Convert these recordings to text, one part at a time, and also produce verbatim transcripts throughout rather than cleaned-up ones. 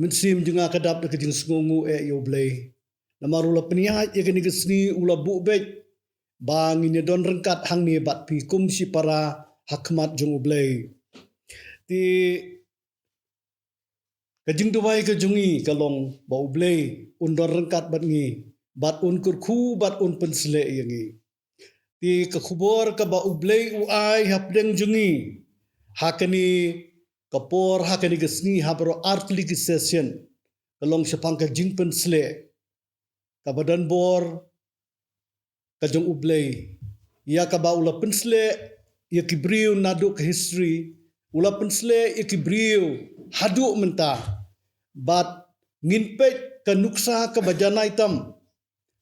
Mynsiem jong nga ka dap da ka jingsngewnguh eh ïa U Blei. Namar u la pynïaid ïa kane ka sngi, u la buh beit ba ngin ïa don ryngkat hangne bad phi kum shipara ha khmat jong U Blei. Te ka jingduwai ka jong ngi ka long ba U Blei un don ryngkat bad ngi, bad un kyrkhu, bad un pynsleh ïa ngi. Te ka khubor kaba U Blei u ai hapdeng jong ngi ha kane ka por, ha kane ka sngi, ha baroh artylli ki session, ka long shaphang ka jingpynsleh kaba don bor ka jong U Blei, ïa kaba u la pynsleh ïa ki briew naduh ka history, u la pynsleh ïa ki briew haduh mynta. Bad ngin peit ka nuksa kaba janai tam,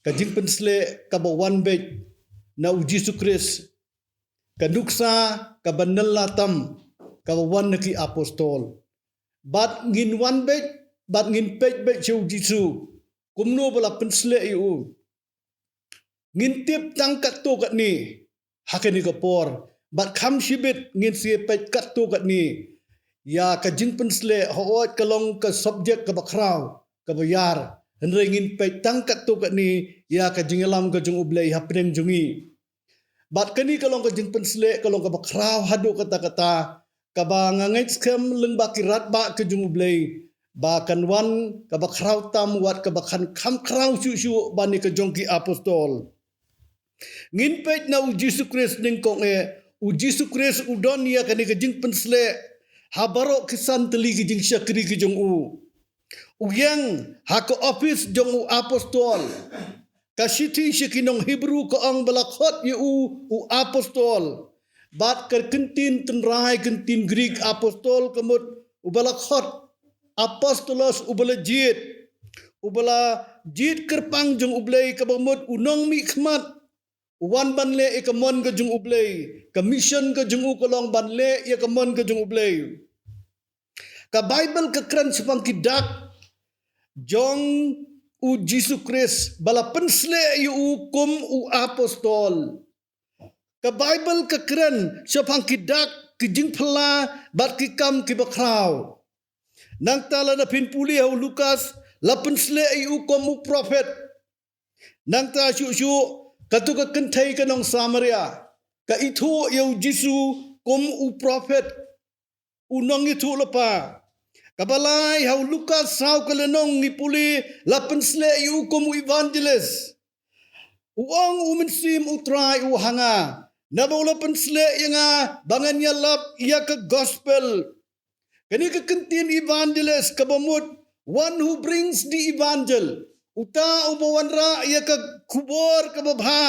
ka jingpynsleh kaba wan beit na U Jisu Khrist, ka nuksa kaba nylla tam kaba wan na ki apostol. Bad ngin wan beit, bad ngin peit beit sha U Jisu kumno ba la pynsleh ïa u. Ngin tip tang katto katne ha kane ka por, bad kham shibit ngin sa peit katto katne ïa ka jingpynsleh. Hooid, ka long ka subject kaba khraw, kaba ïar, hynrei ngin peit tang katto katne ïa ka jingïalam ka jong U Blei hapdeng jong ngi. Bad kane ka long ka jingpynsleh ka long kaba khraw haduh katta katta, kaba nga ngeit skhem lyngba ki radbah ka jong U Blei ba kan wan kaba khraw tam, wat kaba kan kham khraw shuh shuh ban ïa ka jong ki apostol. Ngin peit na U Jisu Khrist nyngkong eh, U Jisu Khrist u don ïa kane ka jingpynsleh ha baroh ki san tylli ki jingshakri ki jong u. U ïeng ha ka ophis jong u apostol. Ka shithi sha ki nong Hebru ka ong ba la khot ïa u, u apostol. Bad ka kyntien tynrai, kyntien Greek apostol, ka mut uba la khot apostolos, uba la jied. Uba la jied kyrpang jong U Blei, kaba mut u nongmihkhmat. U wan ban leh ïa ka mon ka jong U Blei. Ka mission ka jong u ka long ban leh ïa ka mon ka jong U Blei. Ka Baibl ka kren shaphang ki dak jong U Jisu Khrist ba la pynsleh ïa u kum u apostol. Ka Baibl ka kren shaphang ki dak, ki jingphylla bad ki kam kiba khraw. Nangta lada phin pule ha u Lukas, la pynsleh ïa u kum u prophet. Nangta shuh shuh, kato ka kynthei ka nong Samaria ka ithuh ïa U Jisu kum u prophet, u nongïathuhlypa. Kaba lai, ha u Lukas saw ka lynnong ngi pule, la pynsleh ïa u kum u evangelist. U ong, U Mynsiem U Trai u ha nga, naba u la pynsleh ïa nga ba ngan ïalap ïa ka gospel. Kane ka kyntien evangelist kaba mut one who brings the evangel. Uta uba wanrah ïa ka khubor kaba bha,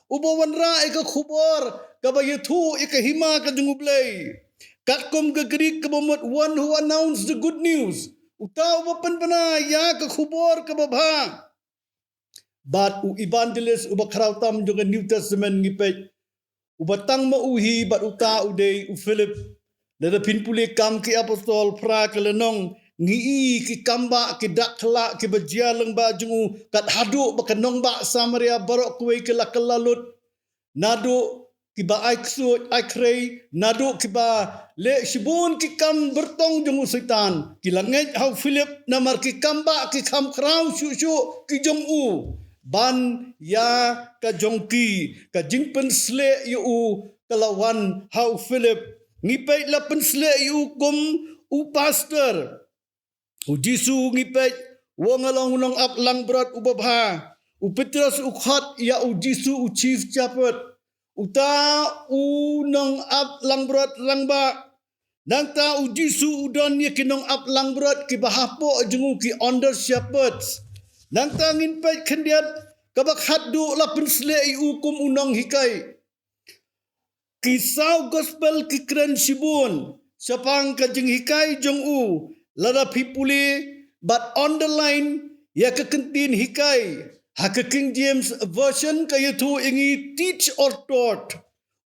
uba wanrah ïa ka khubor kaba ïathuh ïa ka hima ka jong U Blei. Katkum ka Greek kaba mut one who announce the good news. Uta uba pynbna ïa ka khubor kaba bha. Bad u evangelist uba khraw tam jong ka New Testament ngi peit, uba tang ma u hi bad uta u dei u Philip. Lada phin pule Kam ki Apostol phra ka lynnong, ngi i ki kambah ki dak khlak kiba jia lyngba jong u, kat haduh ba ka nongbah Samaria baroh kawei ki la kylla lut. Naduh kiba ai ksuid ai khrei, naduh kiba leh shibun ki kam byrtong jong u Soitan, ki la ngeit ha u Philip namar ki kambah ki kham khraw shuh shuh ki jong u ban ïa ka jong ki. Ka jingpynsleh ïa u ka la wan ha u Philip. Ngi peit la pynsleh ïa u kum u pastor. U Jisu ngi peit u ong nga long u nongap langbrot uba bha. U Petros u khot ïa u Jisu u chief shepherd. Uta u nongap langbrot rangbah. Nangta u Jisu u don ïa ki nongap langbrot kiba hapoh jong u, ki under shepherds. Nangta ngin peit khyndiat kaba khatduh, la pynsleh ïa u kum u nonghikai. Ki saw gospel ki kren shibun shaphang ka jinghikai jong u. Lada phi pule bad underline ïa ka kyntien hikai, ha ka King James Version ka ïathuh ïa ngi teach or taught.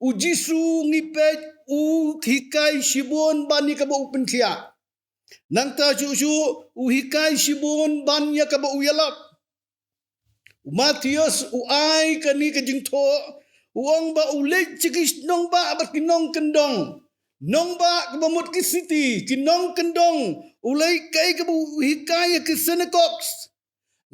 U Jisu ngi peit u hikai shibun ban ïa kaba u pynkhiah. Nangta shuh shuh u hikai shibun ban ïa kaba u ïalap. U Mathaios u ai kane ka jingthoh, u ong ba u leit sha ki nongbah bad ki nongkyndong. nongbah kaba mut ki city, ki nongkyndong, u leh kaei kaba u hikai ïa ki synagogues.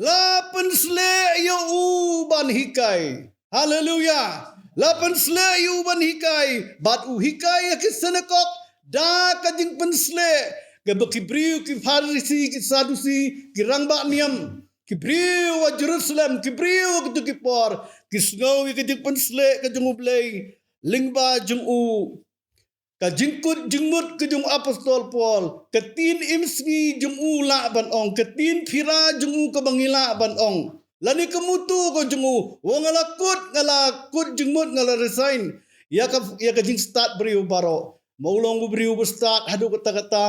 La pynsleh ïa u ban hikai. Haleluya. La pynsleh ïa u ban hikai. Bad u hikai ïa ki synagogue da ka jingpynsleh. Kaba ki briew ki Pharisi ki Sadusi ki rangbah niam, ki briew ha Jerusalem, ki briew ha kitu ki por, ki sngew ïa ka jingpynsleh ka jong U Blei lyngba jong u. Ka jingkut jingmut ka jong u apostol Paul, ka ktien im sngi jong u lah ban ong, ka ktien phira jong u kaba ngi lah ban ong. Lane ka motto ka jong u, wa nga la kut, nga la kut jingmut, nga la resign ïa ka, ïa ka jingstad briew baroh. Ma u long u briew ba stad haduh katta katta,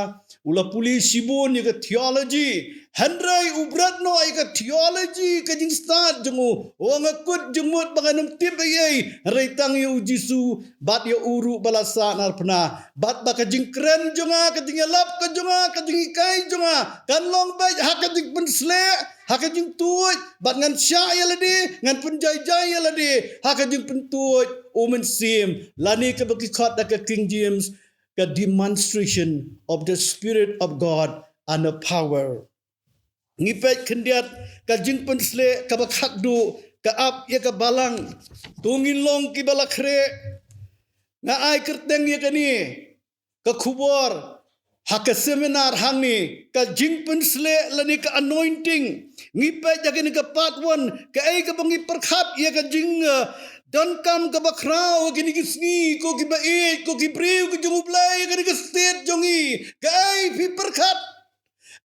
u la pule shibun ïa ka theology. Hynrei u bret noh ïa ka theology ka jingstad jong u. Wa nga kut jingmut ba ngan ym tip ei ei. Hynrei tang ïa U Jisu bad ïa u ruh ba la sah narphna. Bad ba ka jingkren jong nga, ka jingïalap ka jong nga, ka jinghikai jong nga kan long beit ha ka jingpynsleh, ha ka jingtuid, bad ngan shah ïa lade, ngan pynjai jai ïa lade ha ka jingpyntuid U Mynsiem. Lane kaba ki khot da ka King James, ka demonstration of the Spirit of God and a power. Ngi peit khyndiat ka jingpynsleh kaba khatduh, ka ap ïa ka balang. To ngin long kiba la khreh. Nga ai kyrteng ïa kane ka khubor ha ka seminar hangne, ka jingpynsleh lane ka anointing. Ngi peit ïa kane ka part one, kaei kaba ngi pyrkhat ïa ka jing, eh, donkam kaba khraw ha kine ki sngi, ko kiba ïeit, ko ki briew ka jong U Blei ha kane ka state jong ngi. Kaei phi pyrkhat?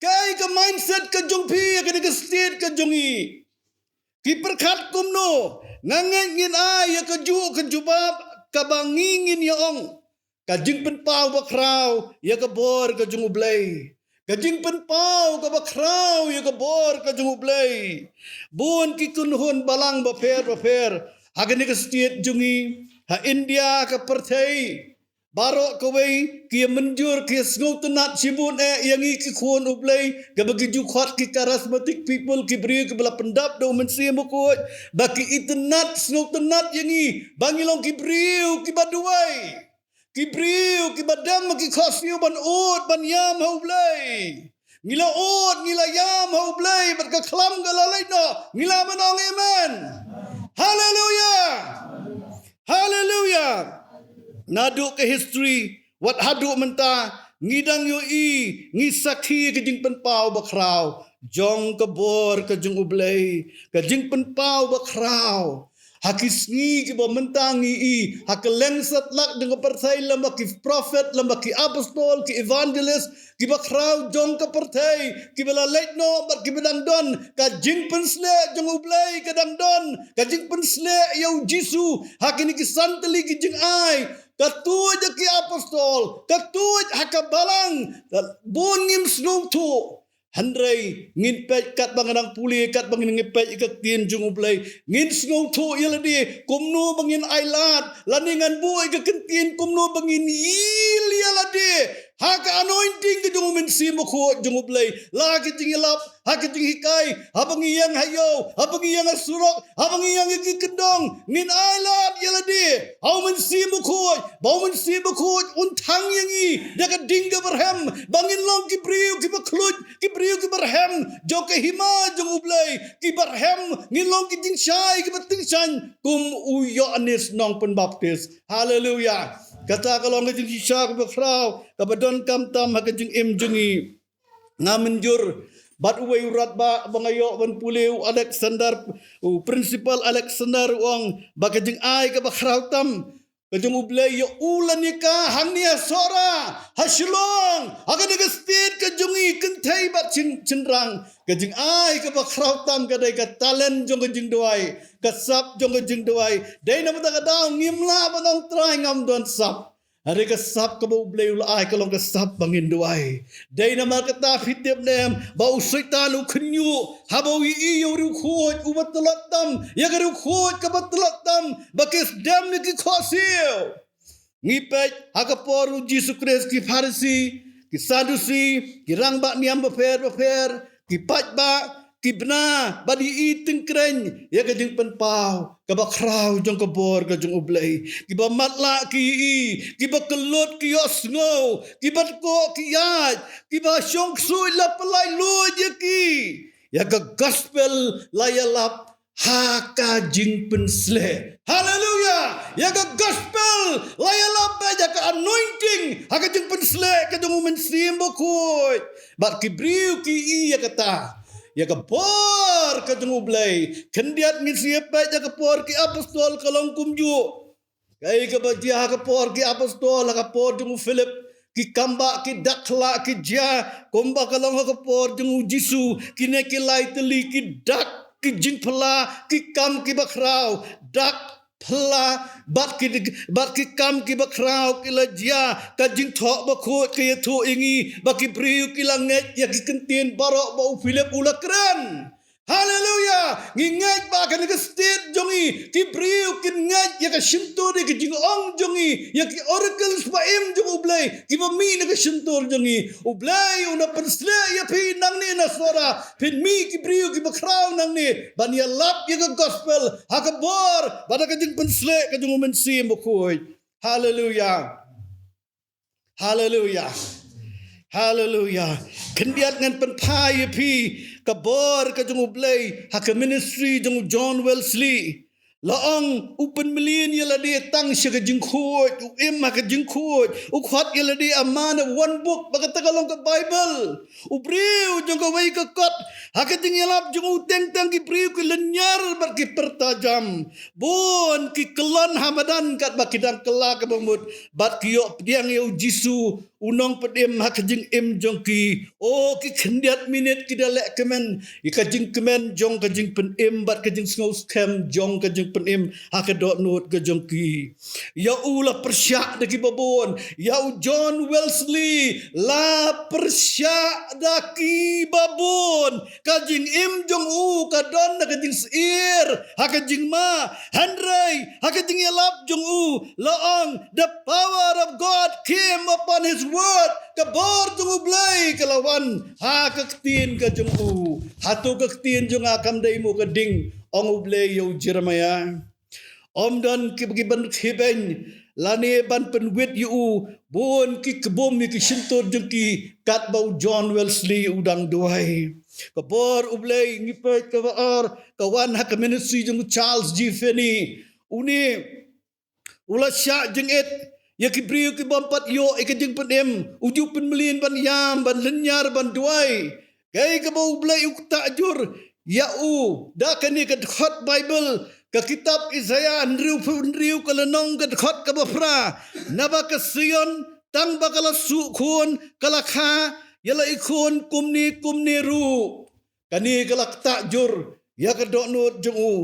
Kaei ka mindset ka jong phi ha kane ka state ka jong ngi? Ki pyrkhat kumno? Nga ngeit ngin ai ïa kajuh ka jubab kaba ngi ngin ïa ong. Ka jingpynpaw bakhraw ïa ka bor ka jong U Blei. Ka jingpynpaw kaba khraw ïa ka bor ka jong U Blei. Bun ki kynhun balang bapher bapher ha kane ka state jong ngi, ha India ka pyrthei baroh kawei, ki ïa mynjur, ki ïa sngewtynnat shibun eh ïa ngi ki khun U Blei, kaba ki ju khot ki charismatic people, ki briew kiba la pyndap da U Mynsiem Bakhuid, ba ki itynnat sngewtynnat ïa ngi ba ngi long ki briew kiba duwai, ki briew kiba dem ha ki khohsiew ban ud ban ïam ha U Blei. Ngi la ud, ngi la ïam ha U Blei bad ka khlam ka la leit noh. Ngi lah ban ong amen. Haleluya. Haleluya. Naduh ka history wat haduh mynta, ngi dang ïohi, ngi sakhi ka jingpynpaw bakhraw jong ka bor ka jong U Blei, ka jingpynpaw bakhraw. Ha ki sngi kiba mynta ngi i, ha kylleng satlak jong ka pyrthei, lem bad ki prophet, lem bad ki apostol, ki evangelist, kiba khraw jong ka pyrthei, kiba la leit noh bad kiba dang don, ka jingpynsleh jong U Blei ka dang don, ka jingpynsleh ïa U Jisu ha kine ki san tylli ki jingai, ka tuid ha ki apostol, ka tuid ha ka balang, bun ngim sngewthuh. Hynrei ngin peit katba ngi dang pule, katba ngin ngi peit ïa ka ktien jong U Blei, ngin sngewthuh ïa lade kumno ba ngin ailad, lane ngan buh ïa ka kyntien kumno ba ngin yield ïa lade ha ka anointing ka jong U Mynsiem Bakhuid jong U Blei, la ha ka jingïalap, ha ka jinghikai, haba ngi ïeng ha ïew, haba ngi ïeng ha surok, haba ngi ïeng ha ki kyndong, ngin ailad ïa lade ha U Mynsiem Bakhuid, ba U Mynsiem Bakhuid un thang ïa ngi da ka ding kaba rhem, ba ngin long ki briew kiba khluid, ki briew kiba rhem jong ka hima jong U Blei, kiba rhem, ngin long ki jingshai kiba tyngshaiñ kum u Ïoannis Nongpynbaptis. Haleluya. Kata ka long ka jingshisha kaba khraw, kaba donkam tam ha ka jingim jong ngi. Nga mynjur bad uwei u radbah ba nga ïoh ban pule, u Alexander, u Principal Alexander, u ong ba ka jingai kaba khraw tam ka jong U Blei ïa u lane ka hangne ha Sohra, ha Shillong, ha kane ka state ka jong ngi, kynthei bad shyn-, shynrang. Ka jingai kaba khraw tam ka dei ka talent jong ka jingduwai, ka sap jong ka jingduwai. Dei namar kata ka daw ngim lah ban ong Trai ngam don sap. Hynrei ka sap kaba U Blei u la ai ka long ka sap ba ngin duwai. Dei namar kata phi tip ne em ba u Soitan u khynñiuh haba u ïohi ïa u riewkhuid uba tlot tam, ïa ka riewkhuid kaba tlot tam, ba ki sdem ïa ki khohsiew. Ngi peit ha ka por U Jisu Khrist, ki Pharisi, ki Sadusi, ki rangbah niam bapher bapher, ki paidbah, ki bna, bad ïohi tyngkrein ïa ka jingpynpaw kaba khraw jong ka bor ka jong U Blei. Kiba matlah ki ïohi, kiba kyllut ki ïohsngew, kiba tkoh ki ïaid, kiba shong ksuid la pynlait luid ïa ki. Ïa ka gospel la ïalap ha ka jingpynsleh. Haleluya! Ïa ka gospel la ïalap beit, ïa ka anointing ha ka jingpynsleh ka jong U Mynsiem Bakhuid. Bad ki briew ki ïohi ïa kata, ïa ka bor ka jong U Blei. Khyndiat ngin sa ïa peit ïa ka por ki apostol ka long kumjuh. Kaei kaba jia ha ka por ki apostol, ha ka por jong u Philip, ki kam ba ki dak khlad ki jia, kumba ka long ha ka por jong U Jisu, kine ki lai tylli ki dak ki jingphylla ki kam kiba khraw, dak phylla, bad ki, bad ki kam kiba khraw ki la jia, ka jingthoh bakhuid ka ïathuh ïa ngi ba ki briew ki la ngeit ïa ki kyntien baroh ba u Philip u la kren. Haleluya! Ngi ngeit ba kane ka state jong ngi, ki briew kin ngeit ïa ka shyntur, ïa ka jingong jong ngi, ïa ki oracles ba im jong U Blei, kiba mih na ka shyntur jong ngi. U Blei u na pynsleh ïa phi nangne na Sohra, phin mih ki briew kiba khraw nangne ban ïalap ïa ka gospel ha ka bor bad ha ka jingpynsleh ka jong U Mynsiem Bakhuid. Haleluya! Haleluya. Haleluya. Khyndiat ngan pynpaw ïa phi ka bor ka jong U Blei ha ka ministry jong u John Wesley. La ong u pynmlien ïa lade tang sha ka jingkhuid, u im ha ka jingkhuid, u khot ïa lade a man of one book, ba kata ka long ka Bible. U briew jong kawei ka kot, ha ka jingïalap jong u teng teng ki briew ki lynñiar bad ki pyrta jam. Bun ki kyllon ha madan katba ki dang kylla kaba mut, bad ki ïoh pdiang ïa U Jisu, u nongpynim ha ka jingim jong ki. O, ki khyndiat minit ki da leh kmen ïa ka jingkmen jong ka jingpynim bad ka jingsngewskhem jong ka jingpynim ha ka dohnud ka jong ki. Ïa u la pyrshah da kiba bun, ïa u John Wesley la pyrshah da kiba bun. Ka jingim jong u ka don ha ka jingsyier, ha ka jingma, hynrei ha ka jingïalap jong u la ong, "The power of God came upon his word." Ka bor jong U Blei ka la wan ha ka ktien ka jong u. Hato ka ktien jong nga kam dei mo ka ding, ong U Blei ïa u Jeremiah. Ym don ki, ki ban khibeiñ lane ban pynwit ïa u, bun ki kbum ïa ki shyntur jong ki katba u John Wesley u dang duwai. Ka bor U Blei ngi peit kaba ar ka wan ha ka ministry jong u Charles G Finney. Une u la shah jingit ïa ki briew ki bym pat ïoh ïa ka jingpynim, u ju pynmlien ban ïam, ban lynñiar, ban duwai. Kaei kaba U Blei u ktah jur ïa u da kane ka dkhot Bible, ka kitab Isaiah hynriewphew hynriew ka lynnong ka dkhot kaba phra. Naba ka Sion tang ba ka la suh khun ka la kha ïa la i khun kumne kumne ruh. Kane ka la ktah jur ïa ka dohnud jong u.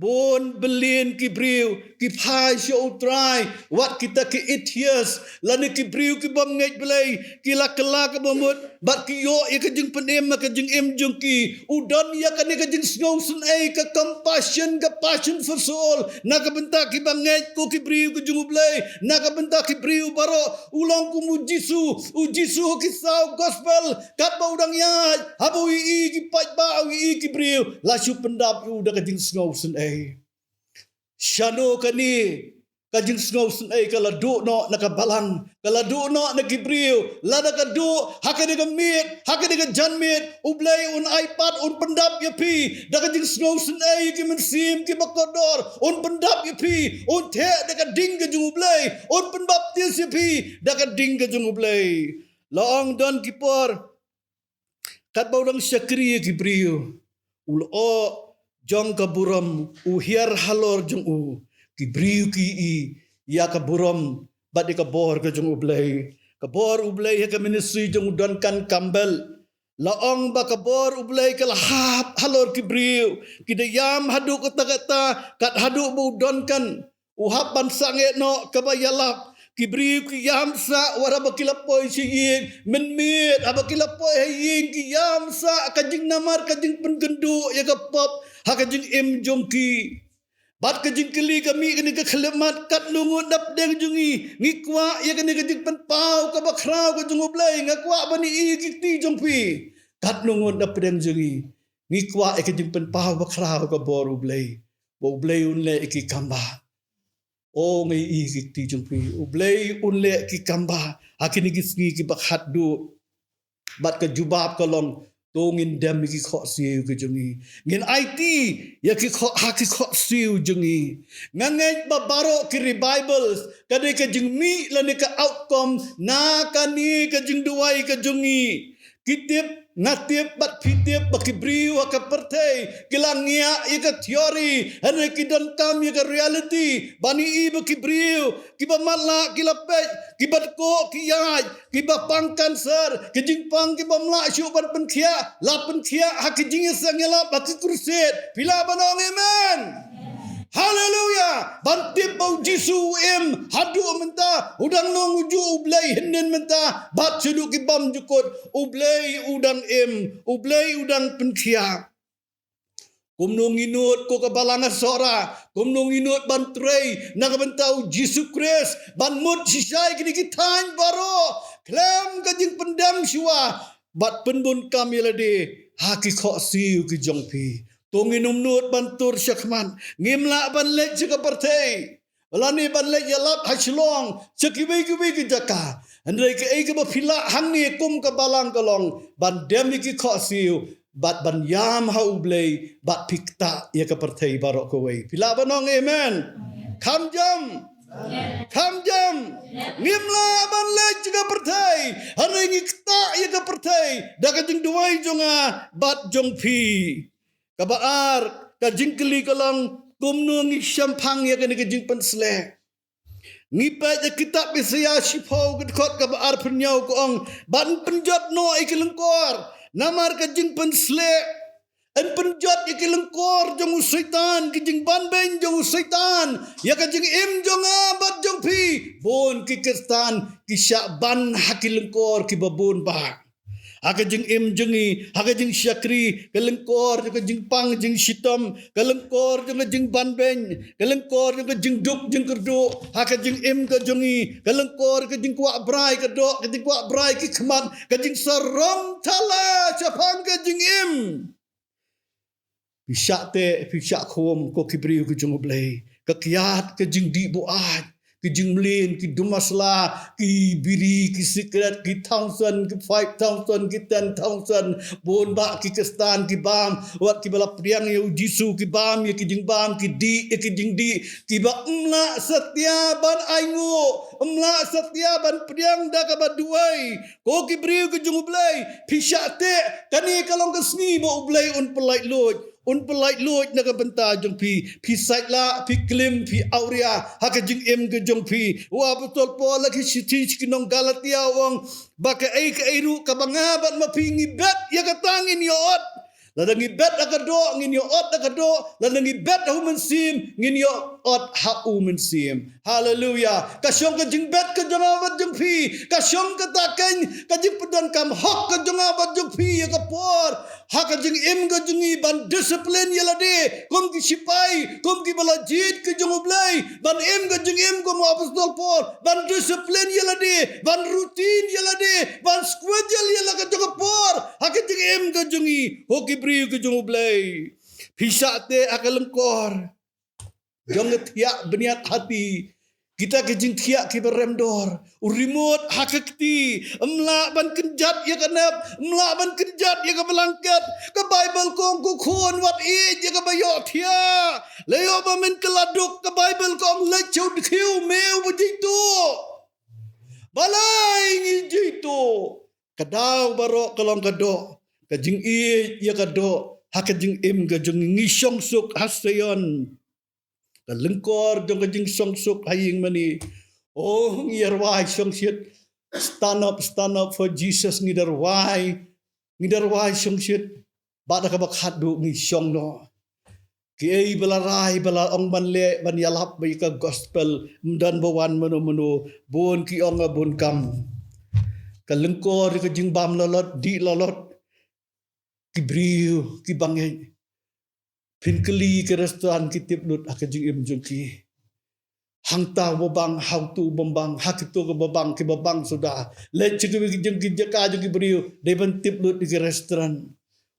Bun billion ki briew ki phai sha U Trai, wat kita ki atheist lane ki briew ki bym ngeit Blei, ki la kylla kaba mut bad ki ïoh ïa ka jingpynim ha ka jingim jong ki. U don ïa kane ka jingsngewsynei, ka compassion, ka passion for soul na ka bynta kiba ngeit, ko ki briew ki jong U Blei, na ka bynta ki briew baroh. U long kum U Jisu, U Jisu ha ki saw gospel, katba u dang ïaid, haba u ïohi ki paidbah, u ïohi ki briew, la shu pyndap ïa u da ka jingsngewsynei. Shano kane ka jingsngewsynei ka la duh noh na ka balang, ka la duh noh na ki briew, lada ka duh ha kane ka miet, ha kane ka janmiet, U Blei un ai pat, un pyndap ïa phi da ka jingsngewsynei, ki mynsiem kiba kordor, un pyndap ïa phi, un theh da ka ding ka jong U Blei, un pynbaptis ïa phi da ka ding ka jong U Blei. La ong don ki por, katba u dang shakri ïa ki briew, u lyoh jong ka burom u hiar halor jong u, ki briew ki ïohi ïa ka burom bad ïa ka bor ka jong U Blei. Ka bor U Blei ha ka ministry jong u Duncan Campbell. La ong ba ka bor U Blei ka la hap halor ki briew, ki da ïam haduh katta katta, kat haduh ba u Duncan u hap ban sangeh noh kaba ïalap. Ki briew ki ïam sah wat haba ki la poi sha ïing, mynmiet haba ki la poi ha ïing ki ïam sah, ka jingnamar, ka jingpynkynduh ïa ka pop ha ka jingim jong ki. Bad ka jingkylli ka mih kane ka khyllipmat, katno ngut na pdeng jong ngi ngi kwah ïa kane ka jingpynpaw kaba khraw ka jong U Blei? Nga kwah ban ïohi ki kti jong phi. Katno ngut na pdeng jong ngi Ngi kwah ïa ka jingpynpaw bakhraw ka bor U Blei, ba U Blei un leh ïa ki kam ba. O, ngi ïohi ki kti jong phi, U Blei un leh ki kam ba ha kine ki sngi kiba khatduh. Bad ka jubab ka long, to ngin dem ïa ki khohsiew ki jong ngi. Ngin aiti ïa ki khoh, ha ki khohsiew jong ngi. Nga ngeit ba baroh ki revivals ka dei ka jingmih lane ka outcome na kane ka jingduwai ka jong ngi. Ki tip, nga tip bad phi tip ba ki briew ha ka pyrthei ki la ngiah ïa ka theory, hynrei ki donkam ïa ka reality. Ban ïohi ba ki briew kiba matlah ki la peit, kiba tkoh ki ïaid, kiba pang cancer, ki jingpang kiba mlak shuh ban pynkhiah, la pynkhiah ha ki jingïaseng ïalap, ha ki crusade. Phi lah ban ong amen. Haleluya. Ban tip ba U Jisu u im haduh mynta, u dang long uju U Blei hynnin mynta bad shaduh ki bymjukut. U Blei u dang im, U Blei u dang pynkhiah. Kumno ngi nud ko ka Balang Sohra, kumno ngi nud ban trei na ka bynta U Jisu Khrist, ban mut shisha ïa kine ki thaiñ baroh khlem ka jingpyndem shuwa, bad pynbun kam ïa lade ha ki khohsiew ki jong phi. To ngin ym nud ban tur shakhmat, ngim lah ban leit sha ka pyrthei, lane ban leit ïalap ha Shillong, sha kiwei kiwei ki jaka. Hynrei kaei kaba phi lah hangne kum ka Balang ka long ban dem ïa ki khohsiew bad ban ïam ha U Blei, bad phi ktah ïa ka pyrthei baroh kawei. Phi lah ban ong amen. Kham jam. Kham jam. Ngim lah ban leit sha ka pyrthei, hynrei ngi ktah ïa ka pyrthei da ka jingduwai jong nga bad jong phi. Kaba ar, ka jingkylli ka long, kumno ngi shemphang ïa kane ka jingpynsleh. Ngi peit ïa kitab Isaïah shiphew, ka dkhot kaba arphew hynñiew ka ong, ban pynjot noh ïa ki lyngkor namar ka jingpynsleh. Yn pynjot ïa ki lyngkor jong u Soitan, ki jingbanbeiñ jong u Soitan ïa ka jingim jong nga bad jong phi. Bun ki Khristan ki shah ban ha ki lyngkor kiba bun bah. Ha ka jingim jong ngi, ha ka jingshakri, ka lyngkor jong ka jingpang jingshitom, ka lyngkor jong ka jingbanbeiñ, ka lyngkor jong ka jingduk jingkyrduh, ha ka jingim ka jong ngi, ka lyngkor ka jingkwah brai ka doh, ka jingkwah brai ki khmat, ka jingsarong thala shaphang ka jingim. Phi shah teh, phi shah khum, ko ki briew ki jong U Blei. Ka kiad, ka jingdih buaid, ki jingmlien, ki duma sla, ki biri, ki sikret, ki thousand, ki five thousand, ki ten thousand. Bun bah ki Khristan ki bam, wat kiba la pdiang ïa U Jisu ki bam ïa ki jingbam, ki dih ïa ki jingdih, kiba ym lah satia ban ainguh, ym lah satia ban pdiang da kaba duwai. Ko ki briew ki jong U Blei, phi shah teh, kane ka long ka sngi ba U Blei un pyllait luid, un pyllait luid na ka bynta jong phi. Phi sait lah, phi klim, phi awria ha ka jingim ka jong phi. U Apostol Paul ha ka shithi sha ki nong Galatia u ong ba kaei kaei ruh kaba nga bad ma phi ngi bet ïa kata ngin ïoh ot. Lada ngi bet ha ka doh ngin ïoh ot ha ka doh, lada ngi bet ha U Mynsiem ngin ïoh ot ha U Mynsiem. Haleluya. Ka shong ka jingbet ka jong nga bad jong phi, ka shong kata keiñ ka jingpyndonkam hok ka jong nga bad jong phi ïa ka por. Ha ka jingim ka jong ngi ban discipline ïa lade kum ki shipai, kum kiba la jied ki jong U Blei, ban im ka jingim kum u Apostol Paul, ban discipline ïa lade, ban routine ïa lade, ban schedule ïa la ka jong ka por ha ka jingim ka jong ngi. Ho ki briew ki jong U Blei, phi shah teh ha ka lyngkor jong ka thiah bniat hati, kita ki jingthiah kiba rem dor. U remote ha ka kti, ym lah ban kynjat ïa ka nep, ym lah ban kynjat ïa ka blanket. Ka Baibl ka ong, ko khun, wat ïeit ïa kaba ïohthiah. Lei ïoh ba men kylla duk, ka Baibl ka ong, leit sha u dkhiew, me uba jingtuh. Balei ngi jingtuh? Ka daw baroh ka long ka doh, ka jingïeit ïa ka doh ha ka jingim ka jong ngi. Ngi shong suk ha Sion, ka lyngkor jong ka jingshong suk ha ïing mane. Oh, ngi da rwai shongshit, stand up, stand up for Jesus, ngi da rwai, ngi da rwai shongshit. Bad da kaba khatduh ngi shong noh. Kiei ba la rai, ba la ong ban leh, ban ïalap bad ïa ka gospel, ym don ba wan mano mano, bun ki ong ha bun kam. Ka lyngkor ka jingbam lalot, dih lalot. Ki briew kiba ngeit, phin kylli ki restaurant, ki tip lut ha ka jingim jong ki. Hangta u ba bang, hangtu u ba bang, ha kito kiba bang, kiba bang suda. Leit sha kiwei ki jong ki jaka jong ki briew, dei ban tip lut ïa ki restaurant.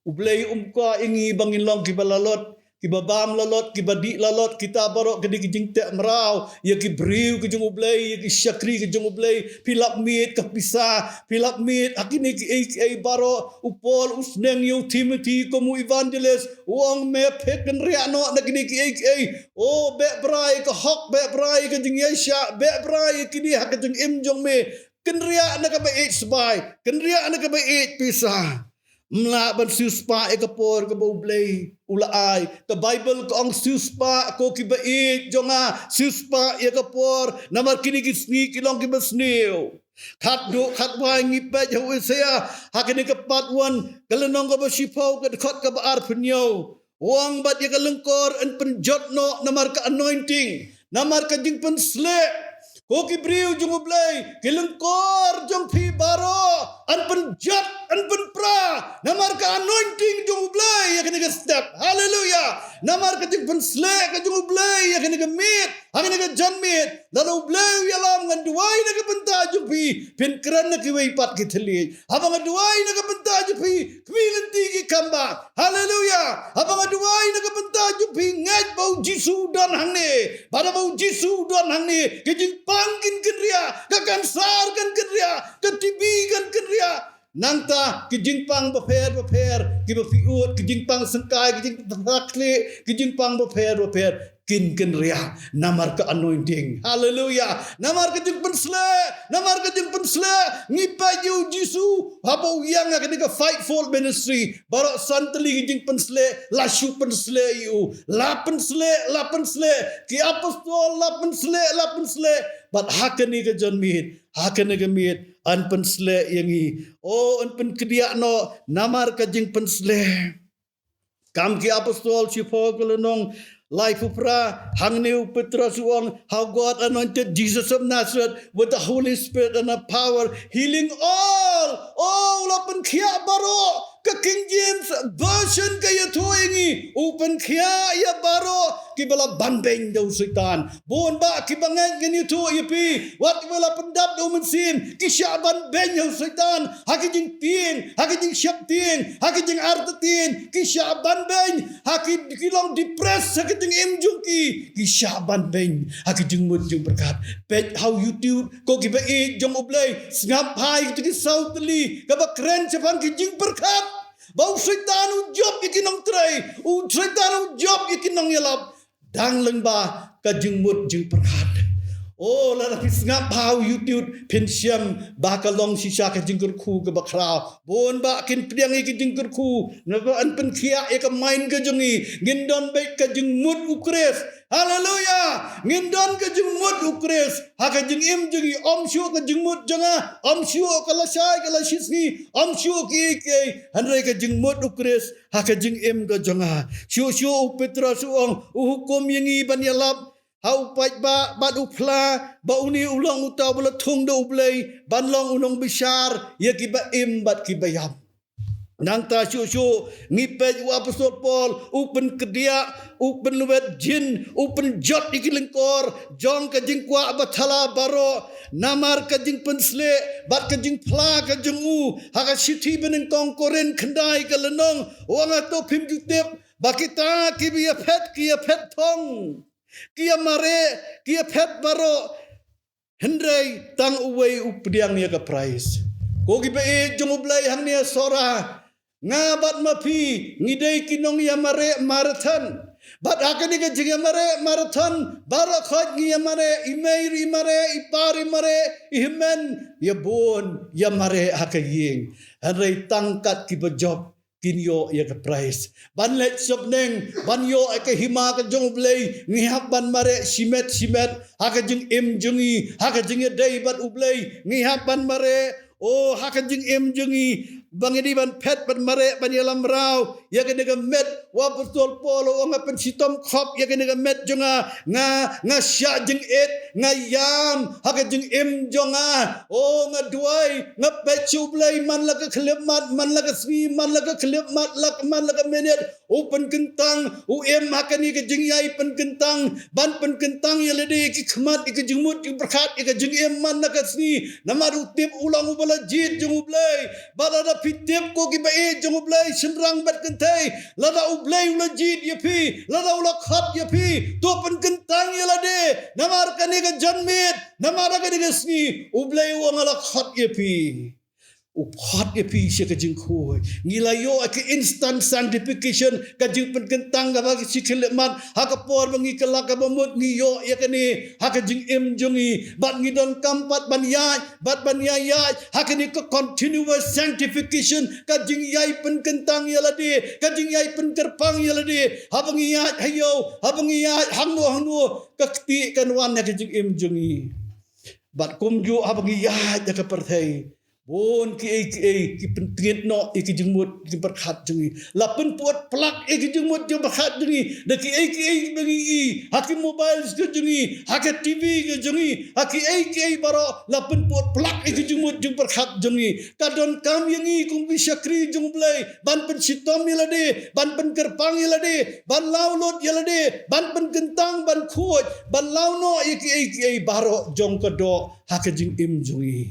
U Blei um kwah ïa ngi ba ngin long kiba lalot, kiba bam lalot, kiba dih lalot. Kita baroh ka dei ka jingteh mraw ïa ki briew ka jong U Blei, ïa ki shakri ka jong U Blei. Phi lap miet ka pisa, phi lap miet ha kine kiei kiei baroh. U Paul u sneng ïa u Timothy kum u evangelist, u ong me phi kynriah noh na kine kiei kiei. O, beh brai ka hok, beh brai ka jingïaishah, beh brai kine ha ka jingim jong me. Kynriah na kaba ïeit sbai, kynriah na kaba ïeit pisa. Ym lah ban siewspah ïa ka por kaba U Blei u la ai. Ka Baibl ka ong siewspah ko kiba ïeit jong nga, siewspah ïa ka por. Namar kine ki sngi ki long kiba sniew. Khatduh khatwai ngi peit ha u Isaiah, ha kane ka part one, ka lynnong kaba shiphew, ka dkhot kaba arphew hynñiew. U ong bad ïa ka lyngkor yn pynjot noh namar ka anointing, namar ka jingpynsleh. Ko ki briew jong U Blei, ki lyngkor jong phi baroh yn pynjot, yn pynpra namar ka anointing jong U Blei ïa kane ka step. Haleluya. Namar ka jingpynsleh ka jong U Blei ïa kane ka miet, ha kane ka janmiet. Lada U Blei u ïalam, ngan duwai na ka bynta jong phi, phin kren na kiwei pat ki thylliej. Haba nga duwai na ka bynta jong phi, khmih lynti ki khambah. Haleluya. Haba nga duwai na ka bynta jong phi, ngeit ba U Jisu u don hangne. Bad haba U Jisu u don hangne, ka jingpang kin kynriah, ka kansar kan kynriah, ka T B kan kynriah. Nangta ki jingpang bapher bapher kiba phi ud, ki jingpang syngkai, ki jingpang thaklieh, ki jingpang bapher bapher kin kynriah namar ka anointing. Haleluya. Namar ka jingpynsleh, namar ka jingpynsleh. Ngi peit ïa U Jisu haba u ïeng ha kane ka fivefold ministry, baroh san tylli ki jingpynsleh la shu pynsleh ïa u. La pynsleh, la pynsleh. Ki apostol la pynsleh, la pynsleh. Bad ha kane ka janmiet, ha kane ka miet, yn pynsleh ïa ngi. O, yn pynkdiah noh namar ka jingpynsleh. Kam ki Apostol shiphew, ka lynnong laiphew phra, hangne u Petros u ong, how God anointed Jesus of Nazareth with the Holy Spirit and of power, healing all. O, u la pynkhiah baroh. Ka King James Version ka ïathuh ïa ngi, u pynkhiah ïa baroh kiba la ban beiñ da u Soitan. Bun bah kiba ngeit ngan ïathuh ïa phi, wat kiba la pyndap da u Mynsiem, ki shah ban beiñ ha u Soitan, ha ki jingtieng, ha ki jingsheptieng, ha ki jingartatien, ki shah ban beiñ, ha ki, ki long depressed ha ki jingim jong ki, ki shah ban beiñ ha ki jingmut jingpyrkhat. Peit ha u YouTube, ko kiba ïeit jong U Blei, sngap bha ïa kito ki saw tylli, kaba kren shaphang ki jingpyrkhat. Ba u Soitan u jop ïa ki nongtrei, u Soitan u jop ïa ki nongïalap. Dang lyngba ka jingmut jingpyrkhat. O, lada phi sngap bha ha u YouTube, phin shem ba ka long shisha ka jingkyrkhu kaba khraw. Bun bah kin pdiang ïa ki jingkyrkhu, naba yn pynkhiah ïa ka mind ka jong ngi. Ngin don beit ka jingmut U Khrist. Haleluya. Ngin don ka jingmut U Khrist ha ka jingim jong ngi. Ym shuh ka jingmut jong nga, ym shuh ka lashai ka lashisngi, ym shuh kiei kiei, hynrei ka jingmut U Khrist ha ka jingim ka jong nga. Shuh shuh u Petros u ong, u hukum ïa ngi ban ïalap ha u paidbah bad u phla, ba une u long uta uba la thung da U Blei ban long u nongbishar ïa kiba im bad kiba ïap. Nangta shuh shuh ngi peit u Apostol Paul u pynkdiah, u pynlwet jin, u pynjot ïa ki lyngkor jong ka jingkwah bathala baroh namar ka jingpynsleh bad ka jingphla ka jong u. Ha ka shithi banyngkong Korinth khyndai, ka lynnong, u ong, hato phim ju tip ba kita kiba ïaphet ki ïaphet thong, ki ïamareh, ki ïaphet baroh, hynrei tang uwei u pdiang ïa ka prais. Ko kiba ïeit jong U Blei hangne ha Sohra, nga bad ma phi ngi dei ki nongïamareh marathon. Bad ha kane ka jingïamareh marathon, baroh khoit ngi ïamareh, i mei ruh i mareh, i pa ruh i mareh, i hynmen, ïa bun ïamareh ha ka ïing. Hynrei tang kat kiba jop kin ïoh ïa ka prais. Ban leit shapneng, ban ïoh ïa ka hima ka jong U Blei, ngi hap ban mareh shimet shimet ha ka jingim jong ngi, ha ka jingïadei bad U Blei, ngi hap ban mareh, o, ha ka jingim jong ngi, ba ngi dei ban phet, ban mareh, ban ïalam mraw ïa kane ka met. U Apostol Paul u ong, nga pynshitom khop ïa kane ka met jong nga, nga, nga shah jingit, nga ïam ha ka jingim jong nga. O, nga duwai, nga peit sha U Blei man la ka khyllipmat, man la ka sngi, man la ka khyllipmat, la, man la ka minit. U pynkyntang, u im ha kane ka jingïai pynkyntang, ban pynkyntang ïa lade ïa ki khmat, ïa ka jingmut jingpyrkhat, ïa ka jingim man la ka sngi. Namar u tip u long uba la jied jong U Blei. Bad lada phi tip ko ki ba-ïeit jong U Blei, shynrang bad kynthei, lada U Blei u la jied ïa phi, lada u la khot ïa phi, to pynkyntang ïa lade, namar kane ka janmiet, namar kane ka sngi, U Blei u ong nga la khot ïa phi. U khot ïa phi sha ka jingkhuid. Ngi la ïoh ïa ka instant sanctification, ka jingpynkyntang kaba shi khyllipmat, ha ka por ba ngi kylla kaba mut ngi ïoh ïa kane, ha ka jingim jong ngi, bad ngi donkam pat ban ïaid, bad ban ïaid, ïaid, ha kane ka continuous sanctification, ka jingïai pynkyntang ïa lade, ka jingïai pynkyrpang ïa lade, haba ngi ïaid ha ïew, haba ngi ïaid hangno hangno, ka kti kan wan ha ka jingim jong ngi. Bad kumjuh haba ngi ïaid ha ka pyrthei, bun kiei kiei ki pyntngit noh ïa ki jingmut jingpyrkhat jong ngi. La pynpud plak ïa ki jingmut jingpyrkhat jong ngi da kiei kiei ba ngi ïohi ha ki mobile ka jong ngi, ha ka T V ka jong ngi, ha kiei kiei baroh, la pynpud plak ïa ki jingmut jingpyrkhat jong ngi. Ka donkam ïa ngi kum ki shakri jong U Blei ban pynshitom ïa lade, ban pynkyrpang ïa lade, ban law lut ïa lade, ban pynkyntang, ban khuid, ban law noh ïa kiei kiei baroh jong ka doh ha ka jingim jong ngi.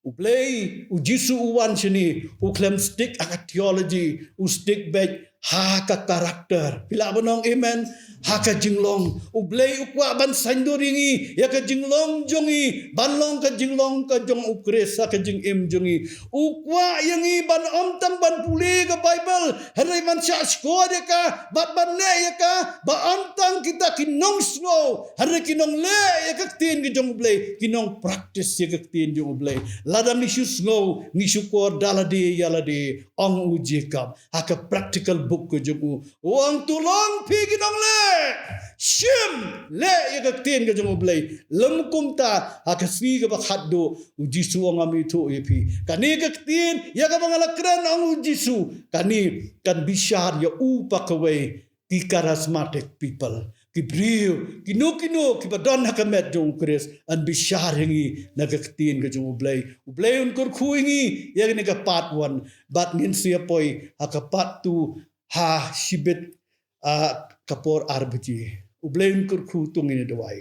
U Blei, U Jisu u wan shane, u khlem stick ha ka theology, u stick beit ha ka character. Phi lah ban ong amen? Ha ka jinglong. U Blei u kwah ban saiñdur ïa ngi ïa ka jinglong jong ngi, ban long ka jinglong ka jong U Khrist ha ka jingim jong ngi. U kwah ïa ngi ban ym tang ban pule ka Baibl, hynrei ban shah shkor ïa ka, bad ban leh ïa ka, ba ym tang kita ki nongsngew, hynrei ki nongleh ïa ka ktien ka jong U Blei, ki nongpractice ïa ka ktien jong U Blei. Lada ngi shu sngew, ngi shukor da lade ïa lade, ong u Jacob ha ka practical book ka jong u. U ong to long phi ki nongleh, shim, leh ïa ka ktien ka jong U Blei. Lym kumta, ha ka sngi kaba khatduh, U Jisu u ong ngam ithuh ïa phi. Kane ka ktien ïa kaba nga la kren, ong U Jisu, kane kan bishar ïa u pa kawei, ki charismatic people, ki briew, kino kino kiba don ha ka met jong U Khrist, yn bishar ïa ngi na ka ktien ka jong U Blei. U Blei un kyrkhu ïa ngi ïa kane ka part one, bad ngin sa ïa poi ha ka part two ha shibit, ah, ka por ar baje. U Blei un kyrkhu, to ngin ïa duwai.